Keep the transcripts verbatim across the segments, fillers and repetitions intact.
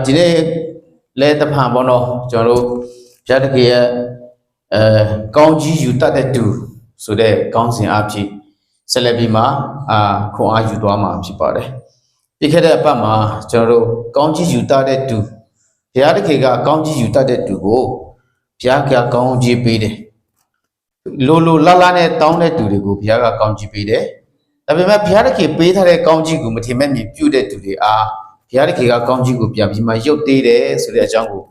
ဒီနေ့လည်း တဖန်ပေါ့နော် ကျွန်တော်တို့ ဘုရားသခင်ရဲ့ ကောင်းကြီးယူတတ်တဲ့သူဆိုတဲ့ ခေါင်းစဉ်အားဖြင့် ဆက်လက်ပြီးမှ အာ ခွန်အားယူသွားမှာဖြစ်ပါတယ်။ ပြီးခဲ့တဲ့အပတ်မှာ ကျွန်တော်တို့ ကောင်းကြီးယူတတ်တဲ့သူ ဘုရားသခင်က ကောင်းကြီးယူတတ်တဲ့သူကို ဘုရားက ကောင်းကြီးပေးတယ်။ လိုလိုလားလားနဲ့ တောင်းတဲ့သူတွေကို ဘုရားက ကောင်းကြီးပေးတယ်။ ဒါပေမဲ့ ဘုရားသခင်ပေးထားတဲ့ ကောင်းကြီးကို မထီမဲ့မြင်ပြုတဲ့သူတွေအား ဘုရားသခင်က ကောင်းကြီးကို ပြန်ပြီးမှ ရုပ်ပေးတယ်ဆိုတဲ့အကြောင်းကို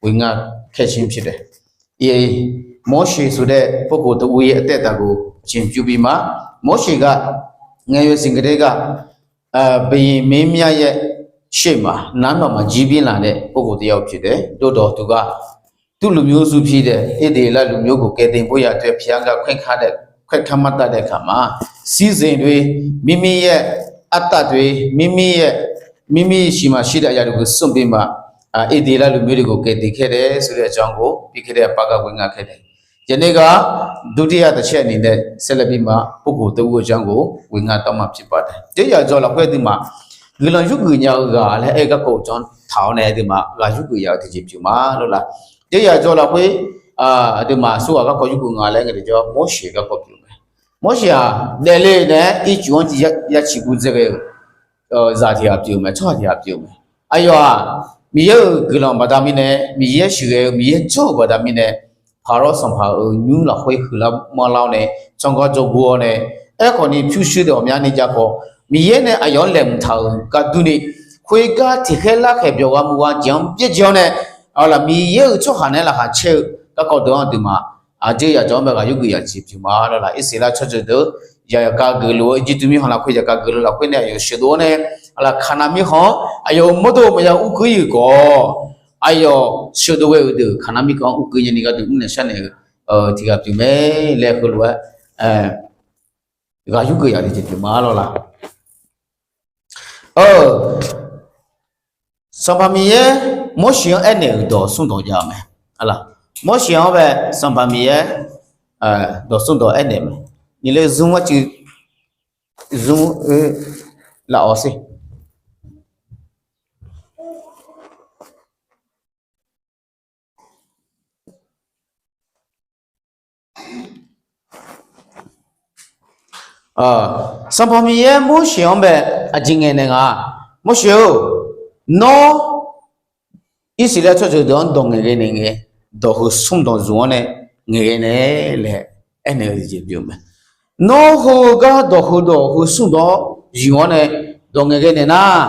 ဝေငှခဲ့ခြင်းဖြစ်တယ်။ မောရှေဆိုတဲ့ပုဂ္ဂိုလ်တဦးရဲ့အသက်တာကို အချိန်ပြုပြီးမှ မောရှေက ငယ်ရွယ်စဉ်ကတည်းက ဘုရင်မင်းမြတ်ရဲ့ရှေ့မှာ နန်းတော်မှာ ကြီးပြင်းလာတဲ့ပုဂ္ဂိုလ်တစ်ယောက်ဖြစ်တယ်။ သို့သော်သူက သူ့လူမျိုးစုဖြစ်တဲ့ ဣသရေလလူမျိုးကို ကယ်တင်ဖို့ရာအတွက် ဘုရားက ခွဲခါတဲ့ ခွဲခါမှတ်တတ်တဲ့အခါမှာ စည်းစိမ်တွေ၊ မိမိရဲ့အတတ်တွေ၊ မိမိရဲ့ မိမိဆီမှာရှိတဲ့အရာတွေကို စွန့်ပြီးမှ အာ ဣသရေလလူမျိုးတွေကို ကယ်တင်ခဲ့တယ်ဆိုတဲ့အကြောင်းကို ပြီးခဲ့တဲ့အပတ်က ဝေငှခဲ့တယ်။ ယနေ့က ဒုတိယတစ်ချက်အနေနဲ့ ဆက်လက်ပြီးမှ ပုဂ္ဂိုလ်တစ်ဦးအကြောင်းကို ဝေငှသွားမှာဖြစ်ပါတယ်။ ကျေးဇူးတော်လၢ အဖုအဒုမ guiqlanq yurgeuf nya-eu ghaq laer aer-eu garkawv-eu janr taq-awr nae aqduimaf ghaq yurgeuf ya-eu tiqjeq pyeuf ma lawr la. Jeqya jawr lafkhoer, aqduimaf aqsurghaq garkawv yurgeuf nga laer ngae tiqjawr, Morseq garkawv pyeuf-eu mae. Morseq-aq daefle nae-aer ircuf-anr ya ciqguv dzae ghae-eu zaq tiq ghaq pyeuf-eu mae, tsawrhaq tiq ghaq pyeuf-eu mae. Aqyawf-aq, Miqyaer-euq guiqlanq baqda mirnae, Miqyaer sheuqghae-eu, Miqyaer jawr-euq baqda mirnae, paqlawr sanqpaq-euq nymr lafkhoer huiqlar manrlar-awr nae, tsawrganr jawrgor-awr nae, aerkhawf ni pyurshuir deuq ghawqmyani jav khawf, Miqyaer nae aqyawf-anr laeqhmq taq-euq gar durni, khoergar tiqkhaer larkhaeq byawq ghaq muiq ghaq jeq-anr byaerdzae-awr nae, laf Miqyaer-euq tsawrhaq nae laqkhaq caer-eu garkawv deuq-anr aqduimaf aqjeq yajawr-anr bae ghaq yurgeuf ya-eu jeq pyeuf ma lawr la. Irsaqleqlav tsawrjeuq deuq yaqkhav geufluf-eu Irjirtuv mirkhanq lafkhoer yaqkhav geufluf lafkhoer nae aqyawf sheuqdov-awr nae, laf Kaqnav mirkhanq-anr aqyawf-euq mawrdo maqya urkeuv ir-euq khawf, aqyawf sheuqdov ghae-euq deuq Kaqnav mirkhanq-anr urkeuv nyani gharduq mrnaeq sharnaeq-eu tiq ghaq pyeuf mae laer heulof-aer ghaq yurgeuf ya-eu tiqjeq pyeuf ma lawr la. Sanqpaq Miqyaer Morseq-anr aernaeq-euq dawq smr dawq jav-eu mae. Morseq-anr bae Sanqpaq Miqyaer dawq smr dawq aernaeq mae. Nyiq ler zmr arcuiv zmr-eu laf-awr sher. Sanqpaq Miqyaer Morseq-anr bae aqjeq ngaeqnaeq nga, Morseq-or, nawr Irsaqleqlav tsawrjeuq deuq-anr dawq ngaeqghae naeq ngae, dawq heu smr dawq zmq-anr nae ngaeqghae naeq laer aernaeq-eu jeq pyeuf-eu mae. Nawr heugar dawq heu dawq heu smr dawq-awr zmq-anr nae dawq ngaeqghae naeq nar,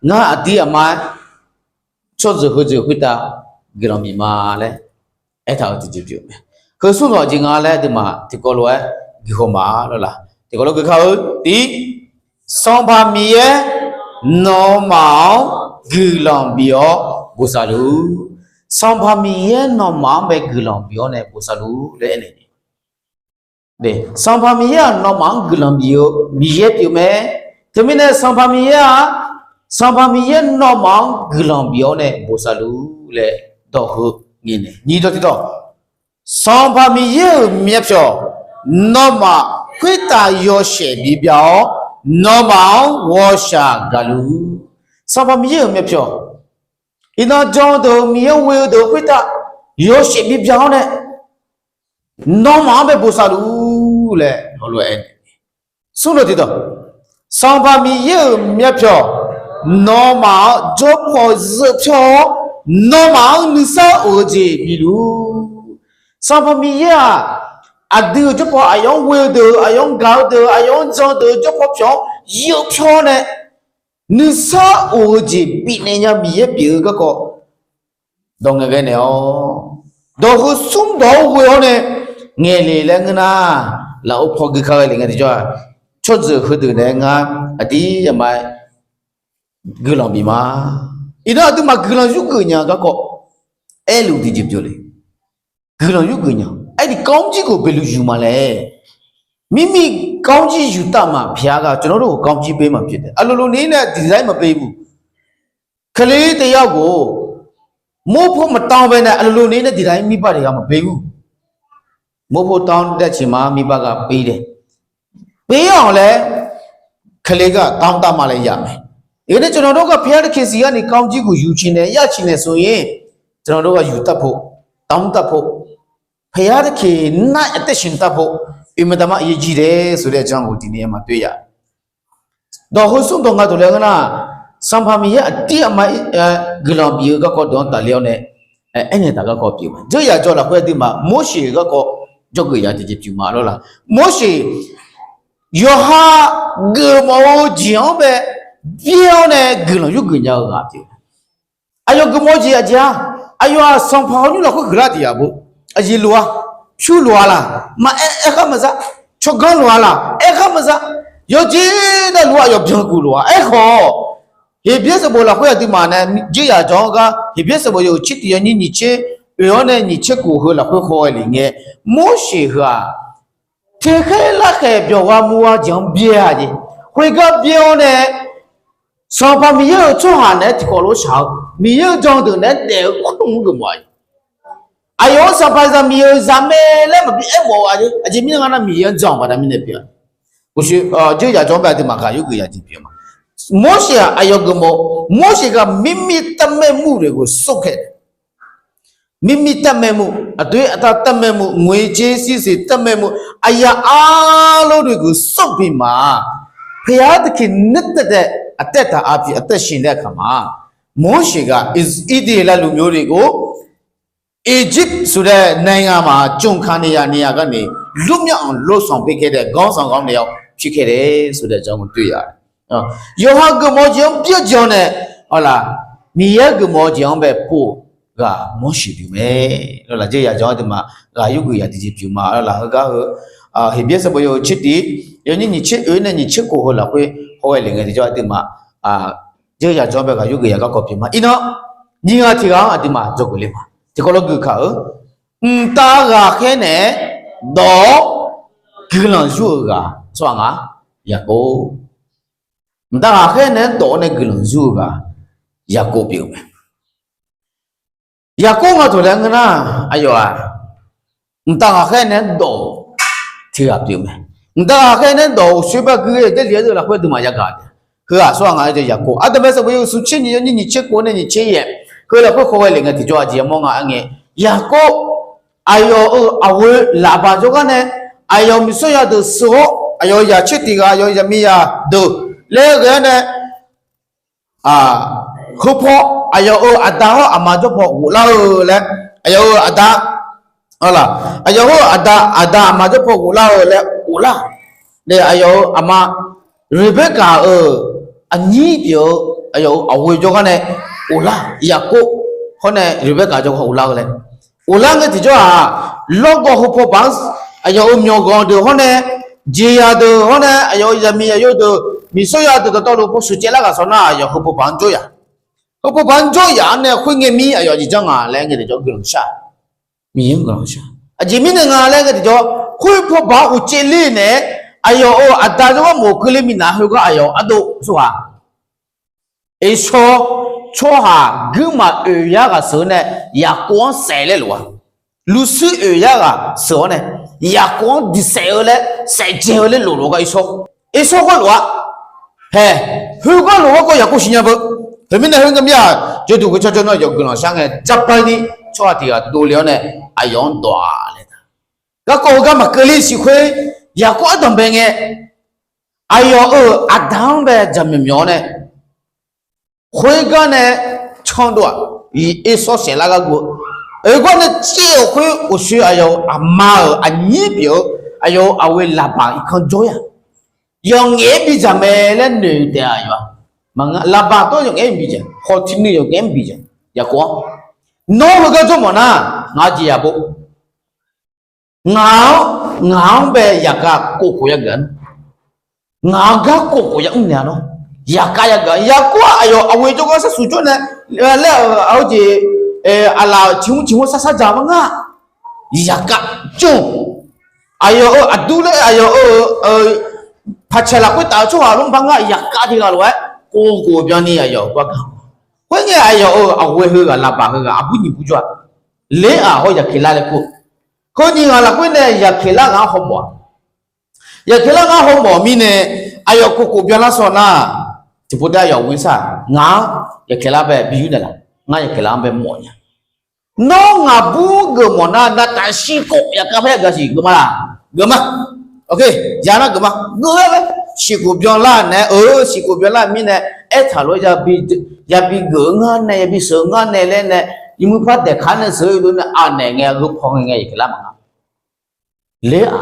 ngar aqdir aqma-aer tsawrjeuq heudeuq khoertav guiqlanq bif ma laer aertaq-eu tiqjeq pyeuf-eu mae. Heu smr dawq jeq nga laer aqduimaf tiqkawv lof-aer guiqhaw ma lawr la. Tiqkawv lof guikar-eu tiq, Sanqpaq Miqyaer nawmaf-anr guiqlanq bif-awr bosav luf. Sanqpaq Miqyaer nawmaf-anr bae guiqlanq bif-awr nae bosav luf laer aernaeq. Sanqpaq Miqyaer-aq nawmaf-anr guiqlanq bif-eu Miqyaer pyeuf mae. Teumirnae Sanqpaq Miqyaer-aq, Sanqpaq Miqyaer nawmaf-anr guiqlanq bif-awr nae bosav luf laer dawq heu ngaeqnaeq. Nyiq dawq tiqdawq, Sanqpaq Miqyaer-euq myavpyawq nawmaf khoertav yawshaef bibya-awr, nawmaf-anr ghawqshaq gaq luf. Sanqpaq Miqyaer-euq myavpyawq, iqnan jan-eu deuq-euq Miqyaer ghoe-eu deuq khoertav yawshaef bibya-awr nae nawmaf-anr bae bosav luf laer heulof-aer aer-eu mae. Smr dawq tiqdawq, Sanqpaq Miqyaer-euq myavpyawq nawmaf-anr jawr paw zeuv pyawr-awr, nawmaf-anr nuisar of-eu jeq bif luf. Sanqpaq Miqyaer-aq, aqdui-euq jawr paw, aqyawf-anr ghoe-eu deuq-euq, aqyawf-anr gaq-eu deuq-euq, aqyawf-anr jan-eu deuq-euq jawr paw pyawq-anr zeuv pyawr-awr nae nuisar of-eu jeq bifnaeq nya Miqyaer pyeuf-eu garkawv dawq ngaeqghae naeq-awr, dawq heu smr dawq-anr ghoe-awr nae ngaeq le laer ngeur nar, lafov paw guikar ghae le ngae tiqjawr-aq, tsawrjeuq heudeuq naeq-aer ngar aqdir aqma-aer guiqlanq bif ma. Iqnan aqduimaf guiqlanq yurgeuf nya-eu garkawv aerluf tiqjeq pyeuf le. Guiqlanq yurgeuf nya. Aerkhawf ni ကောင်းကြီးကို ဘယ်လိုယူမှာလဲ. မိမိကောင်းကြီးယူတတ်မှ ဘုရားက ကျွန်တော်တို့ကို ကောင်းကြီးပေးမှာဖြစ်တယ်. အလိုလိုနေနဲ့ ဒီတိုင်းမပေးဘူး. ကလေးတစ်ယောက်ကို မုန့်ဖုံးမတောင်းဘဲနဲ့ အလိုလိုနေနဲ့ ဒီတိုင်း မိဘတွေက မပေးဘူး. မုန့်ဖုံးတောင်းတဲ့အချိန်မှာ မိဘကပေးတယ်. ပေးအောင်လဲ ကလေးက တောင်းတတ်မှလည်းရမယ်. Iqnan ကျွန်တော်တို့က ဘုရားသခင်ဆီကနေ ကောင်းကြီးကို ယူချင်တယ်၊ ရချင်တယ်ဆိုရင် ကျွန်တော်တို့က ယူတတ်ဖို့၊ တောင်းတတ်ဖို့၊ ဘုရားသခင် နာက်အသက်ရှင်တတ်ဖို့ အင်မတန်မှ အရေးကြီးတယ်ဆိုတဲ့အကြောင်းကို ဒီနေ့မှာ တွေ့ရတယ်။ Dawq heu smr dawq nga dawq laer ngeur nar, Sanqpaq Miqyaer aqdir aqma guiqlanq bif-eu garkawv dawq-anr tafler-awr nae, aernaeq taq garkawv pyeuf ma. Dzeur yaq jawr lafkhoer aqduimaf Morseq-euq garkawv jawrgeuf ya tiqjeq pyeuf ma lawr la. Morseq yawqha geufmawf-eu jeq-anr bae byaer-awr nae guiqlanq yurgeuf nya-eu ghaq pyeuf. Aqyawf geufmawf-eu jeq aqjeq-a, aqyawf-aq sanqpaq hawnymr lafkhoer guiqlar tiq yaq bo, aqjeq lof-a, pyur lof-a laq, maqaer, aerkhar maqza, tsawrganr lof-a laq, aerkhar maqza, yawqjeq navluf aqyawf byankuf lof-a. Aerkhawf, Heqbyaer sanqbof lafkhoer aqduimaf nae dzeur yaq jawr-anr gar, Heqbyaer sanqbof yawhuiq tser tiq yawnyir nyiq tser oeq-awr nae nyiq tser kof heu lafkhoer khawghae lef ngae, Morseq heu-aq, terkhaer larkhaeq byawq gha mu gha jeq-anr byaer-a jeq. Khoergar byaer-awr nae, Sanqpaq Miqyaer-euq tsawrhaq naeq-aer tiqkawv lof shaq-eu, Miqyaer-euq jan deuq naeq-aer daef-eu khawr dmq-anr geufmawf-a jeq. Aqyawf-anr Sanqpaq Zaqmiq-euq zaqmae laer maqbi aermawf-eu jeq. Aqjeq mirnae nga nar, Miqyaer-anr jan-eu baqda mirnae pyeuf-a. Uqshoe dzeur yaq jawr-anr bae aqduimaf ghaq yurgeuf ya jeq pyeuf ma. Morseq-aq aqyawf geufmawf, Morseq ghaq mirmir tavmaer mur-eu deuq geuf sawr kae မိမိတပ်မက်မှု, aqdui aqda တပ်မက်မှု, ငွေကြေးစီးစိမ် တပ်မက်မှု, aqyawf arlawr deuq geuf sawr bi ma. ဘုရားသခင် နှစ်သက်တဲ့ အသက်တာအားဖြင့် အသက်ရှင်တဲ့အခါမှာ Morseq ghaq Irsaqleqlav လူမျိုးတွေကို Iqjir ဆိုတဲ့ နိုင်ငံမှာ ကျွန်ခံနေရာ နေရာကနေ လွတ်မြောက်အောင် လုပ်ဆောင်ပေးခဲ့တဲ့ ခေါင်းဆောင်ကောင်းတစ်ယောက် ဖြစ်ခဲ့တယ်ဆိုတဲ့အကြောင်းကို တွေ့ရတယ်။ Yawqha geufmawf-eu jeq-anr byaer jeq-awr nae, awq laq, Miqyaer geufmawf-eu jeq-anr bae pov ghaq Morseq pyeuf mae. Lawr laq, dzeur yaq jawr-anr aqduimaf ghaq yurgeuf ya tiqjeq pyeuf ma. Lawr laq, heugar heu Heqbyaer sanqbof yawhuiq tser tiq yawnyir nyiq tser oeq nae nyiq tser kof heu lafkhoer khawghae lef ngae tiqjawr aqduimaf dzeur yaq jawr-anr bae ghaq yurgeuf ya garkawv pyeuf ma. Iqnan, nyiq ghaq tiq ghaq-anr aqduimaf dzawgeuf le ma. Tiqkawv lof guikaq-eu, mqtav ghaqkhaer naeq-aer dawq-awr guiqlanq yur-eu ghaq tsawrhaq nga, Yaqkov. Mqtav ghaqkhaer naeq-aer dawq-awr nae guiqlanq yur-eu ghaq Yaqkov pyeuf-eu mae. Yaqkov nga dawq laer ngeur nar, aqyawf-aq, mqtav ghaqkhaer naeq-aer dawq tiq ghaq pyeuf mae. Mqtav ghaqkhaer naeq-aer dawq uqshoe bar gui-eu Jarlif-aer deuv lafkhoer aqduimaf yagaq taef. Heu-aq tsawrhaq nga-aer Yaqkov. Aqdanqbae sanqbof yawhuiq smq tser nyiq yawnyir nyiq tser kof nae nyiq tser yaef, khoer lafkhoer khawghae lef ngae tiqjawr aqjeq yamawr nga aer ngae, Yaqkov aqyawf-euq aqghoe Laqbaq jawrgar nae, aqyawf miqsawr ya deuq sheuq-awr, aqyawf-euq yaqtser tiq ghaq, aqyawf-euq zaqmiqzaq deuq laer ghae-awr nae, heupaw aqyawf-euq aqda hawr aqma jawr paw ghoflar-eu laer, aqyawf-euq aqda, aqyawf hawr-eu aqda, aqda aqma jawr paw ghoflar-eu laer ghoflar. Nae aqyawf-euq aqma Rebekaq-euq aqnyir pyeuf-eu, aqyawf-euq aqghoe jawrgar nae ghoflar. Yaqkov hawr nae Rebekaq jawrgar ghoflar-eu laer ghoflar ngae tiqjawr-aq, lawrgawv heupaw baq-anr aqyawf-euq myawqganq deuq hawr nae, jeqzaq deuq hawr nae, aqyawf-euq zaqmiqzaq yawdeuq, miqsawr ya deuq dawqtawvluf paw sheuqcaev lar ghaq sawr nar, aqyawf heupaw baq-anr jawr yaf. Heupaw baq-anr jawr yaf-anr nae khoerngae mir aqyawf jeq janr nga laer ngae tiqjawr guiqlanq shar. Miqyaer-anr guiqlanq shar. Aqjeq mirnae nga laer ngae tiqjawr, khoer paw baq-anr uqcaev ler naeq-aer, aqyawf-euq aqda jawrgar mawf keuvle minav heugar aqyawf ardov sawr ghaq Eqsawr tsawrhaq guirmaf oeq yar ghaq sheuq-awr nae Yaqkov-anr saef laer lof-a. Luvshuir oeq yar ghaq sheuq-awr nae Yaqkov-anr diqsaef-eu laer saefdzae-eu laer lof lof-aer gar Eqsawr, Eqsawr gar lof-a. Hae, heugar lof-aer gar Yaqkov siqnya beu. Teumirnae khoerngae mir-aq, jawrduq ghoe tsawrjawr nar yawf guiqlanq shar ngae, jarbar ni tsawrhaq tiq ghaq dovle-awr nae aqyawf-anr dawq-a laer. Garkawv heugar maqkeuv ler siq khoer, Yaqkov ardanq bae ngae, aqyawf-euq aqda-anr bae jaqmyawf myawf-awr nae, khoergar nae candov-aq, Eqsawr saef lar gar guv-eu. Oeq gar nae caev-awq khoer uqshoe aqyawf-euq aqma-euq aqnyir pyeuf-eu aqyawf-euq aqghoe Laqbaq irkanr jawr-a. Yawf ngaef-aer bidzaq mae laer noeq taef-a yawf-a. Maqngeur, Laqbaq dawr yawf ngaef-aer bidzaq, hawtiq nuiv yawf ngaef-aer bidzaq. Yaqkov-anr, nawr heugar jawr mawf nar, ngaq-anr jeq yaq bo. Ngaq-anr, ngaq-anr bae yaqkhav kof khof yageuf-a. Ngaq-anr gar kof khof yamr naeq-a nawr. Yaqkhav yageuf-a. Yaqkov-aq aqyawf aqghoe jawrgar sharsuq jawr nae laer-euq aqjeq, aqlaf-euq tiq hmr tiq hmr sar sar dzaq ma ngar. Yaqkhav jawr-eu, aqyawf-euq aqdur laer aqyawf-euq paqcaeq lafkhoer taf-eu tsawrhaq lor ba ngar yaqkhav tiq ghaq lof-aer kof khof byanni aqyawf gar gaq. Khoerngae aqyawf-euq aqghoe heughaq Laqbaq heughaq aqbur nyiq bur jawr-a. Ler-aq hawr Yaqkeqlar laer kur. Heu nyiq ghaq lafkhoer nae Yaqkeqlar ghaq-anr hawmawf-a. Yaqkeqlar ghaq-anr hawmawf mirnae, aqyawf kof khof byanlar shawr nar, Tiqpov taef-aer yawf ghoe sar, ngaq-anr yaqkaeq lar bae bi yur naeqlaf, ngar yaqkaeq lar-anr bae mawf nya. Nawr ngaqbur geufmawf nar, navtaf shirkhof yaqkav par yagaq siq geufma laq? Geufma. Ok, ya nar geufma. Geuf-aer laer, siqkhof byanlar nae-eu, siqkhof byanlar mirnae aertaq lof-aer yabi geuf-eu ngar nae, yabi sheuq-eu ngar nae laer nae, iqmuir par daeqkar nae sheuq-eu lof nae anaeq ngae, gheu paw ngae ngae yaqkaeq lar maqnga. Ler-aq,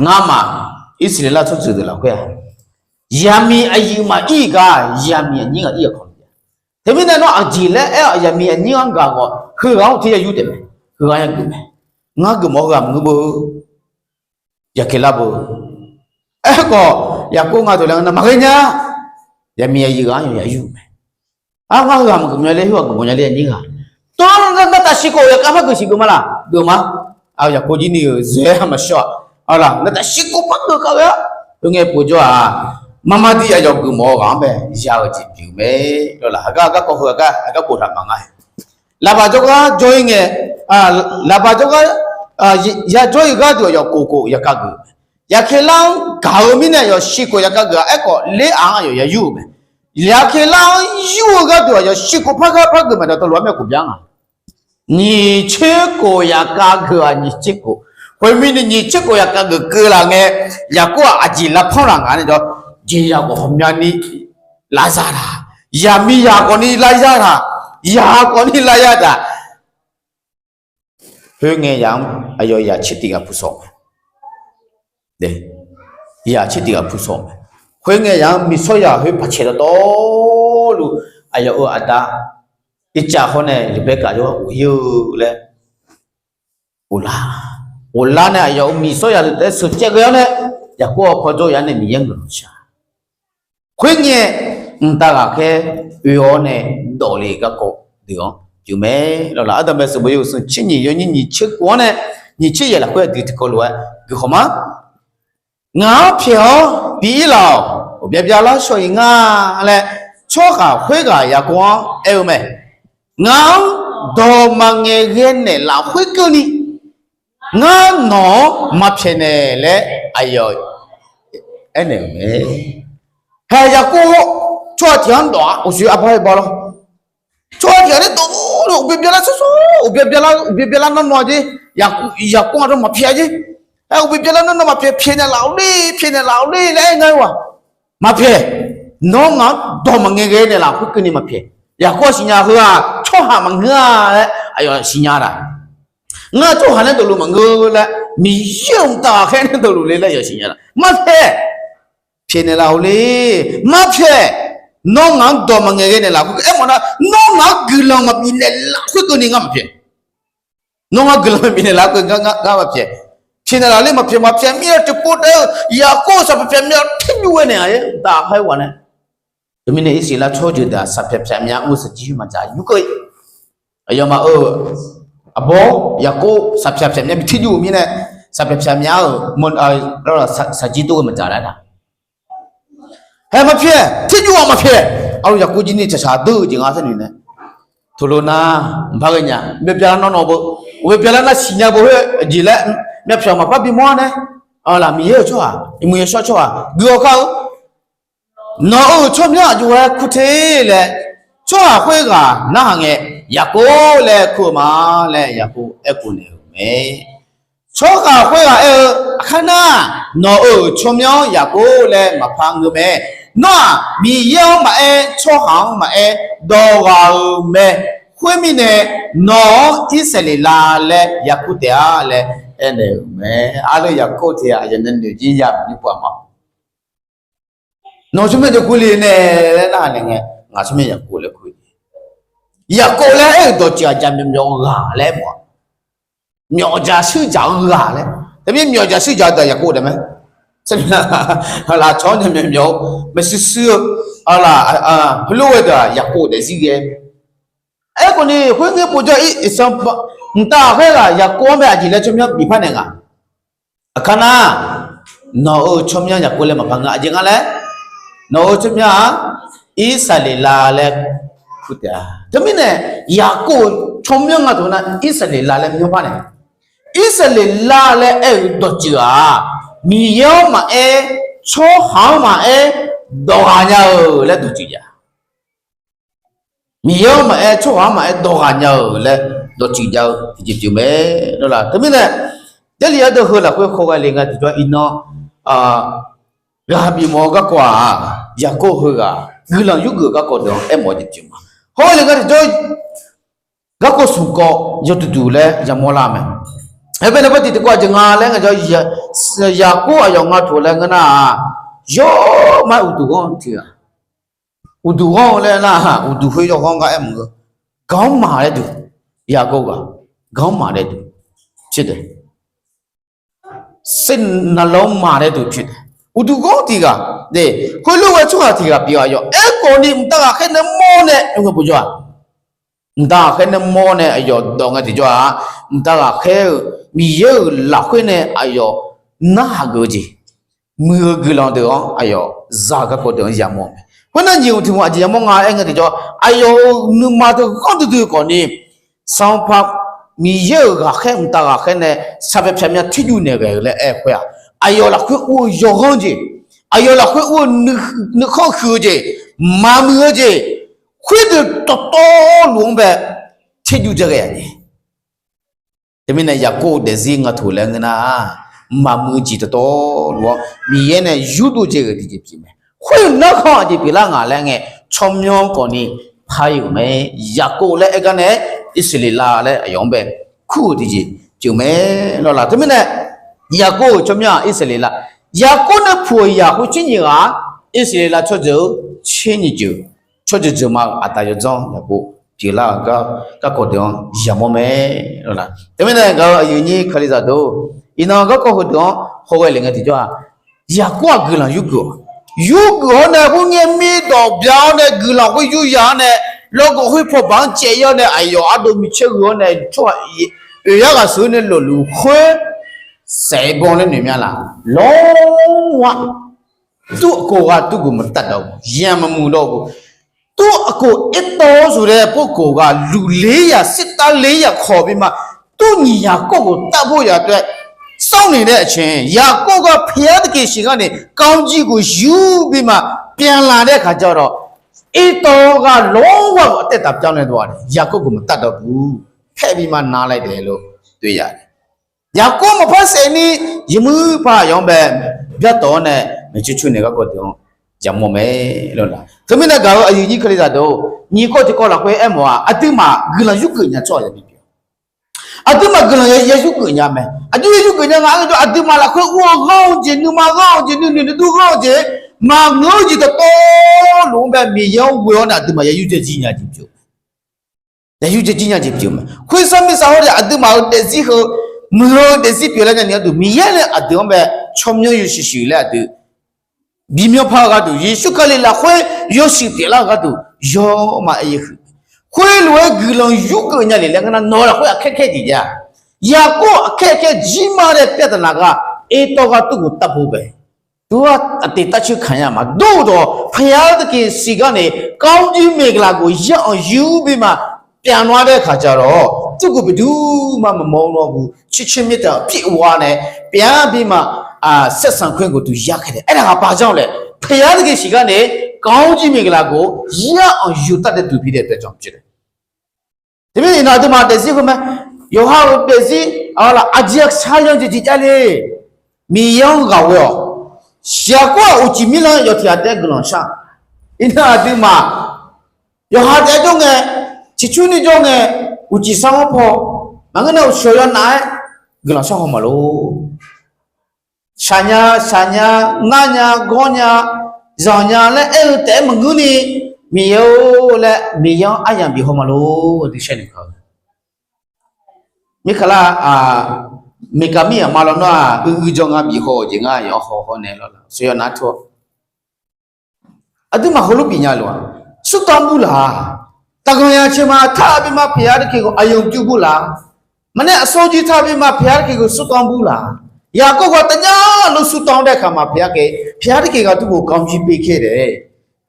ngamaf Irsaqleqlav tsawrjeuq deuq lafkhoer-aq, yaqmiq aqyuif maqir gaq, yaqmiq aqnyir ghaq ir-aq kawq. Teumirnae nawr aqjeq laer aer-awq, yaqmiq aqnyir-anr gaq khawf, heughaq-anr tiq ya yur taef mae. Heughaq ya geuf mae. Ngar geufmawf-eu ghaq maqngeur beu. Yaqkaeq lar beu. Aerkhawf, Yaqkov nga dawq laer nga nar maqghae nya. Yaqmiq aqyuif ghaq-anr yawqya yur mae. Ar, ngar heughaq maqgeuf nya ler, heughaq geufmawf nya ler, aqnyir ghaq. Tov, navtaf siqkhof yaqkav par geuf siq geufma laq? Geufma. Ar, Yaqkov jir ni-euq zaeq-aer maqshawr-aq. Ar laq, navtaf siqkhof par geuf kar ghae-a. Khoerngae povjawr-aq, marmar dir aqyawf geufmawf-eu ghaq-anr bae ya-eu jeq pyeuf mae. Lawrlaq, haqgar garkawv heu haqgar haqgar boftaq maqnga. Laqbaq jawrgar jawr-ir ngae, laqbaq jawrgar yajawr-ir gharduq aqyawf khof khof yaqkav geuf. Yaqkaeq lar-anr gaq-eu mirnae aqyawf siqkhof yaqkav geuf-a. Aerkhawf ler-aq-anr aqyawf ya yur-euq mae. Yaqkaeq lar-anr yur-eu gharduq aqyawf siqkhof par gar par geuf mae. Dawqtawvluf-anr myavkhof bya nga. Nyiq tser khof yaqkav geuf-aq, nyiq tser khof. Khoermirnae nyiq tser khof yaqkav geuf keuv laf ngae, Yaqkov-aq aqjeq lavpanr laf nga nae jawr, jeqzaq ghawqmya ni lavza taq, yaqmiqzaq khawfni lavza taq, yaq khawfni lavza taq. Khoerngae yaq-anr aqyawf yaq tser tiq ghaq puq sawq mae. Yaq tser tiq ghaq puq sawq mae. Khoerngae yaq-anr miqsawryaq khoer paqcae dawqtawvluf, aqyawf-euq aqda Irtsav hawr nae Leqbaerkaf jawr-aer ghof-ir-eu laer ghoflar. Ghoflar nae aqyawf-euq miqsawryaq deuq taef-aer sheuqcaev ghae-awr nae, Yaqkov-awq paw jawr yaf nae Miqyaer-anr guiqlanq shar. Khoerngae, mqtav ghaqkhaer oe-awr nae dawf le garkawv deuq-anr pyeuf mae. Lawrlaq, ardanqbae sanqbof yawhuiq smq tser nyiq yawnyir nyiq tser khof-anr nae nyiq tser yaeq lafkhoer aqdui tiqkawv lof-aer guikhawf ma. Ngaq-anr pyaeq-awr bi-ir laf-awq. Uqbya byalar shaw-iq nga laer, tsawrhaq khoerghaq Yaqkov-anr aer-eu mae. Ngaq-anr dawq maqngaeq ghae naeqlaf khoerkeuvni, ngar nawq-anr maqpyaeq naeq laer aqyawf aernaeq-euq mae. Haeq Yaqkov, tsawrhaq tiq ghaq-anr dawq-a, uqshoe arbar-aer baw lawr. Tsawrhaq tiq ghaq nae dawq-a, uqbya byalar shawr shawr, uqbya byalar, uqbya byalar nawr nawr-a jer. Yaqkov aqdawr maqpyaeq-a jer. Aer, uqbya byalar nawr nawr maqpyaeq, pyaeq naeqlaf-awr le, pyaeq naeqlaf-awr le laer aer ngar-a. Maqpyaeq. Nawr ngaq-anr dawq maqngaeq ghae naeqlaf khoerkeuvni maqpyaeq. Yaqkov siqnya heu-aq, tsawrhaq maqngeur-a laer aqyawf siqnya taq. Ngar tsawrhaq nae dawqluf maqngeur laer, Miqyaer-euq mqtav ghaqkhaer nae dawqluf le laer aqyawf siqnya taq. Maqpyaeq. Pyaeq naeqlaf-awr le. Maqpyaeq. Nawr ngaq-anr dawq maqngaeq ghae naeqlaf khoerkeuvni, aermawf nar, nawr ngaq-anr guiqlanq maqbif naeqlaf khoerkeuvni ngar maqpyaeq. Nawr ngar guiqlanq maqbif naeqlaf khoerkeuvni ngar maqpyaeq. Pyaeq naeqlaf le maqpyaeq, maqpyaeq mir-a tiqpov taef-eu Yaqkov saqpyaeq pyaeq myav-eu teqnymr ghae naeq-a, daqkhaer ghaq nae. Teumirnae Irsaqleqlav tsawrjeuq deuq-aq saqpyaeq pyaeq myav-eu saqjir maqdzaq yur keuv. Aqyawfmaf-euq aqbawr Yaqkov saqpyaeq pyaeq myav bi terjur-euq mirnae, saqpyaeq pyaeq myav-euq saqjir tov-eu maqdzaq lar-a. Haeq maqpyaeq, terjur-aq maqpyaeq. Arluf Yaqkov jir ni tsaqsaq deur-eu jeq nga saernoeq nae, teulof nar, maqpar ghae nya, uqbya byalar nawr nawr beu, uqbya byalar nar siqnya beu khoer jeq laer, myavpyawq maqpar bimawr-a nae, laq Miqyaer-euq tsawrhaq, iqmuq yawshawr tsawrhaq guihaw kar-eu, nawq-euq tsawrmyanr aqjox-aer kur te laer, tsawrhaq khoerghaq narhaq ngae, Yaqkov laer kur-eu ma laer Yaqkov aerkhof naeq-euq mae. Tsawrhaq khoerghaq aer-eu, aqkar nar, nawq-euq tsawrmyanr Yaqkov laer maqpar ngeur mae. Nawr-aq Miqyaer-anr maqaer, tsawrhaq-anr maqaer, dawq ghaq-euq mae. Khoermirnae, nawq-anr Irsaqleqlav laer ya kur taef-a laer aernaeq-euq mae. Arluf Yaqkov tiq ghaq yawqnan noeq jir ya maqngeur pov-a ma. Nawq-euq tsawrmyanr Yaqkov le nae laer narhaq naeq ngae, ngaq tsawrmyanr Yaqkov laer kur-eu. Yaqkov laer aer-euq dawqtsuif-aq jaqmyawf myawf-eu ghaq laer aer mawf-a. Myawf jaq shuir jaq-eu ghaq laer. Teumirnae myawf jaq shuir jaq-eu deuq-aq Yaqkov taef mae. Laqcawq-anr jaqmyawf myawf-eu maershuir shuir-eu, laq, heulof ghae deuq-aq Yaqkov taef zir ghae. Aerkhawf ni khoerngae povjawr-ir, iqsanr mqtav khoerghaq Yaqkov-anr bae aqjeq laer tsawrmyanr bifpar naeq nga. Aqkar nar, nawq-euq tsawrmyanr Yaqkov laer maqpar ngeur, aqjeq nga laer, nawq-euq tsawrmyanr-aq Irsaqleqlav laer kur taef-a. Teumirnae, Yaqkov tsawrmyanr nga taq nar Irsaqleqlav laer myanrpar nae, Irsaqleqlav laer aer-euq dawqtsuif-aq, Miqyaer-anr maqaer, tsawrhaq-anr maqaer, dawq ghaq nya-euq laer dawqtsuif jav. Miqyaer-anr maqaer, tsawrhaq-anr maqaer, dawq ghaq nya-euq laer dawqtsuif jav-eu tiqjeq pyeuf mae lawr laq. Teumirnae, Jarlif ardeuv heu lafkhoer khawghae le nga tiqjawr iqnan, ghaq bifmawf-eu garkawv-aq, Yaqkov heughaq guiqlanq yurgeuf-eu garkawv deuq-anr aermawf-eu jeq pyeuf ma. Khawghae le nga tiqjawr garkawv smq kawv yawduq duq laer yamawr lar mae. Aerbae nae bar tiq tiqkawv aqjeq nga laer ngaejawr, Yaqkov aqyawf nga tof laer ngeur nar-aq, yawr ma-aer uqduq ghanr tiq ghaq. Uqduq ghanr-eu laer nar-aq, uqduq khoer yawghanr gar aer mq-eu, ganrma laer duq, Yaqkov ghaq, ganrma laer duq, tide, sernaqlanr ma laer duq tide, uqduq ghanr tiq ghaq, khoerlof-aer tsawrhaq tiq ghaq pyeuf-eu aqyawf. Aerkhawf ni mqtav ghaqkhaer nae mawr nae, aer ngae bujawr-aq, mqtav ghaqkhaer nae mawr nae aqyawf dawq ngae tiqjawr-aq, mqtav ghaqkhaer-eu Miqyaer-euq lafkhoer nae aqyawf narhaq geuf-eu jeq, muiq-eu guiqlanq deuq-anr aqyawf za-eu garkawv deuq-anr yamawr mae. Khoernar nyiq ghaq tiq ghaq aqjeq yamawr nga aer ngae tiqjawr, aqyawf-euq nuima deuq ghanr duidui-eu khawf ni, Sanqpaq Miqyaer-euq ghaqkhaer mqtav ghaqkhaer nae saqpyaeq pyaq myav terjuv naeq ghae-eu laer aer-eu khoer-aq, aqyawf lafkhoer ur-eu yawghanr jeq, aqyawf lafkhoer ur-eu nuikhanr huiq-eu jeq, maqmuiq-eu jeq, khoerdeuq dawqtawvluf-anr bae terjuv dzaq ghae-a jeq. Teumirnae Yaqkov-eu daefzir nga tof laer ngeur nar-aq, maqmuiq-eu jeq dawqtawvluf-anr Miqyaer nae yurdov dzae-euq tiqjeq pyeuf mae. Khoer-eu narkhan aqjeq pyeuflar ngaq laer ngae, tsawrmyanr khawf ni par-euq mae. Yaqkov laer aer gar nae Irsaqleqlav laer aqyawf-anr bae kur-euq tiqjeq pyeuf mae lawr laq. Teumirnae Yaqkov-euq tsawrmyanr-aq Irsaqleqlav, Yaqkov nae puq-euq yaq khoer tser nyiq ghaq-a, Irsaqleqlav tsawrjeuq-eu tser nyiq jeuq, tsawrjeuq jeuq ma-euq aqda yawdzanr Yaqkov pyeuflar-euq gar garkawv deuq-anr yamawr mae lawr laq. Teumirnae gaq-eu aqyuif nyir Kalizaq deuq, iqnan garkawv heudeuq-anr hawghae le ngae tiqjawr-aq, Yaqkov-aq guiqlanq yurgeuf-awq. Yurgeuf-awr nae khoerngae mirdawq bya-awr nae guiqlanq khoer yurya-awr nae, lawrgawv khoer pawbaq-anr caev-ir-awr nae aqyawf ardov micaer gheu-awr nae tsawrhaq oeq yar ghaq sheuq-eu nae lofluf khoer saef-aer bawr laer noeq mya laf. Lawr-a, tur khof ghaq tur guq maqtaf dawq, ya maqmuq dawq-eu, tur khof irtawv-awr zuq laer pur khof ghaq luf ler yaq sirtav ler yaq kawq bima, tur nyiq yaq kawv khof taf bur yaq taef, sawr noeq nae aqcae Yaqkov gar pyaer taqkeq siq gar ni kavjir khof yur bima, pyav la nae kaq ja dawq, irtawv ghaq lawr ghaq taef taf pyav nae dawq-a, Yaqkov guq maqtaf dawq bur, paer bima na laer daeq lof, doe ya Yaqkov maqpar saef ni, yawmuiq par aqyawf-anr bae byartawf-awr nae maeqtsoeq tsoeq naeq garkawv deuq-anr yamawr mae lawr laq. Teumirnae gaq-eu aqyuif nyir Kalizaq deuq, nyiq kawv tiqkawv lafkhoer aermawf-aq, aqduimaf guiqlanq yurgeuf nya tsawrhaq ya bi pyeuf. Aqduimaf guiqlanq ya yurgeuf nya mae. Aqjox ya yurgeuf nya nga aer-eu jawr, aqduimaf lafkhoer ur-eu ghanr-eu jeq, nuima ghanr-eu jeq, nuinoeq nuidur ghanr-eu jeq, maqngeur-eu jeq dawqtawvluf-anr bae Miqyaer-anr ghoe-awr nae aqduimaf ya yurdzae jir nya jeq pyeuf. Ya yurdzae jir nya jeq pyeuf mae. Khoershar mirtsaq hawr-eu aqduimaf-euq daefzir heu, muiq-eu daefzir pyeuflar nya ni gharduq Miqyaer nae aqdui-anr bae tsawrmyanr yawshuif shuif laer aqdui bimyanr par-eu gharduq, Yeqsur Kali lafkhoer yawshuif pyeuflar-eu gharduq yawma aer yaeq huiq. Khoerlof-aer guiqlanq yurgeuf nya le laer ngeur nar, nawq-eu lafkhoer aqkaer kaer tiq jav-a. Yaqkov aqkaer kaer jir ma nae pyav taq naq ghaq, irtawv ghaq tur khof taf bur bae. Tur-a, aqteq tavcoer kaq nya maqdur dawq, pyaer taqkeq siq gar ni kavjir maeqlaf khof yar-anr yur bima, pyav nawr-a dae kaq ja lawq. Tur khof bidur ma maqmawr-eu lawr bu, coer coer mir taq pir ghov-a nae, pyav bima, saersanq khoer khof duq yar khae dae aernaeq ghaq par janr-eu laer, pyaer taqkeq siq gar ni kavjir maeqlaf khof yar-anr yur taf dae duq pi dae pyav janr-eu jeq Teumirnae iqnan aqduimaf daefzir heu mae. Yawqha-euq daefzir, aqjeq aqsar yanr jeq jeq jav le. Miqyaer-anr ghaq ghoe-awq. Yaqkov-aq uqcif mirlanr yawf tiq ghaq taef-aer guiqlanq shar. Iqnan aqduimaf yawqha taef-aer jawr ngae, ciqcurni jawr ngae, uqcif sar-anr paw, maqngeur nae uqcif yawnav-aer guiqlanq shar haw maqlor. Shaqnya, shaqnya, narnya, gawrnya, zanqnya laer aer-eu taef-aer maqngeur ni, Miqyaer-or laer Miqyaer-anr aryamq bif haw maqlor. Mirkaq lar, miqkaq mir aqma lawnmr-aq, uiqjawr nga bif haw-euq jeq ngar yawq haw haw nae lawr, shaqnya nar tur-awr aqduimaf heulof bifnya lof-aq, surtanr bur laq. Taqganq yaq cae ma taq bima pyaer taqkeq khof aqyawf pyur bur laq. Maqnae aqsawr jir taq bima pyaer taqkeq khof surtanr bur laq. Yaqkov ghaq taqnya lof surtanr-awr dae kaq maqpyaer taqkeq, pyaer taqkeq ghaq tur khof kavjir bikaer dae.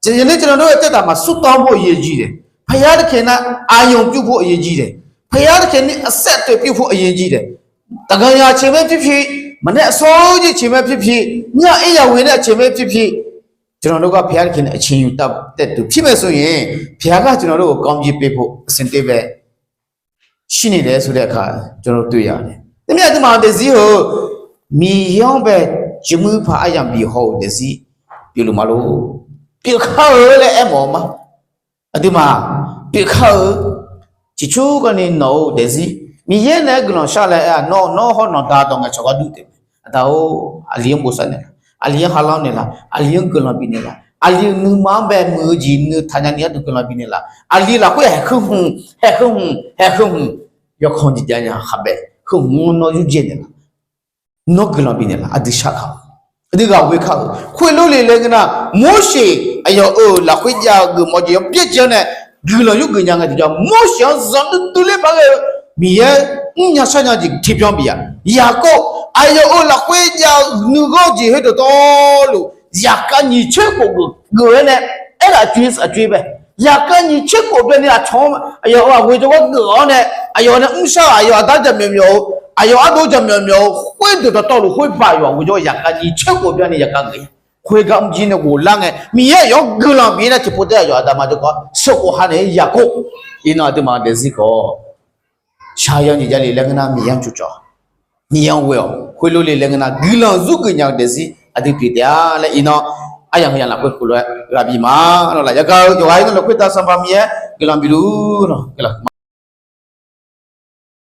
Jeq nar jeq nar lof-aer taef taq maq surtanr bur-eu yaerjir dae. Pyaer taqkeq nar aqyawf pyur bur-eu yaerjir dae. Pyaer taqkeq ni aqsaer toeq pyur bur-eu yaerjir dae. Taqganq yaq cae mae pyur pyur, maqnae aqsawr jir cae mae pyur pyur, myav ir yaq ghoe nae cae mae pyur pyur, ကျွန်တော်တို့က ဘုရားသခင်နဲ့ အချိန်ယူတတ်တဲ့သူ ဖြစ်မယ်ဆိုရင် ဘုရားက ကျွန်တော်တို့ကို ကောင်းချီးပေးဖို့ အဆင်သင့်ပဲ ရှိနေတယ်ဆိုတဲ့အခါ ကျွန်တော်တို့ တွေ့ရတယ်။ တနည်းအားဖြင့် Miqyaer-anr bae jawrmuiq paq aryamq bif haw-euq daefzir pyeufluf ma lor. Pyeufkar-eu laer aermawf-eu ma. Aqduimaf pyeufkar-eu, ciqcurkawv ni nawq-euq daefzir Miqyaer naeq-aer guiqlanq shar laer aer-aq, nawr nawr hawr nawqda dawq ngaeqcawq gharduq taef mae. Aqda-or, aqli-anr bosav naeqlaf, aqli-anr ha lanr naeqlaf, aqli-anr guiqlanq bifnaeq laf, aqli-euq nuima-anr bae muiq-eu jeq nuitaq nyani gharduq guiqlanq bifnaeq laf, aqli lafkhoer haeq heu hmq, haeq heu hmq, haeq heu hmq, yawkawq jeq jav nya khaqbae heu hmq-anr nawr yurdzae naeqlaf. Nawr guiqlanq bifnaeq laf, aqdui shar kaq-eu, aqdui ghaq ghoe kar-euq khoerlof le laer ngeur nar, Morseq aqyawf-euq lafkhoer jav-eu geufmawf jeq yawbyaer jeq-anr nae guiqlanq yurgeuf nya ngae tiqjawr, Morseq-anr zanqdui dui ler paq ghae-eu Miqyaer mrnya sharnya jeq tiqbyan bif-a. Yaqkov aqyawf-euq lafkhoer jav-eu nuighanr jeq khoerdeuq tawvluf, yaqkhav nyiq tser khof geuf-aer nae aerlaf coer-a coer bae. Yaqkhav nyiq tser khof byanni aqcawq-anr aqyawf-euq aqghoe jawrgar geuf-awr nae, aqyawf nae mrshar-euq aqyawf aqda jaqmyawf myawf-eu, aqyawf ardov jaqmyawf myawf-eu khoerdeuq dawqtawvluf khoer baq yawf aqghoe jawr yaqkhav nyiq tser khof byanni yaqkhav geuf-a. Khoergar mrjir nae ghoflar ngae, Miqyaer aqyawf-anr guiqlanq bif nae tiqpov taef-aer aqyawf aqda ma jawrgar sheuqkhof ha naeq-aer Yaqkov, iqnan aqduimaf daefzir khawf shaqyan jeq javle laer ngeur nar, Miqyaer-anr cawcawv, Miqyaer-anr ghoe-awq. Khoerlof le laer ngeur nar, guiqlanq yurgeuf nya-eu daefzir aqdui pyeuf taef-a laer iqnan aryamq heu yamq lafkhoer khoerlof-aer ghaq bif ma lawq. Laf yagaq-eu yawqghaq-ir nar lafkhoer da Sanqpaq Miqyaer guiqlanq bif luf lawq.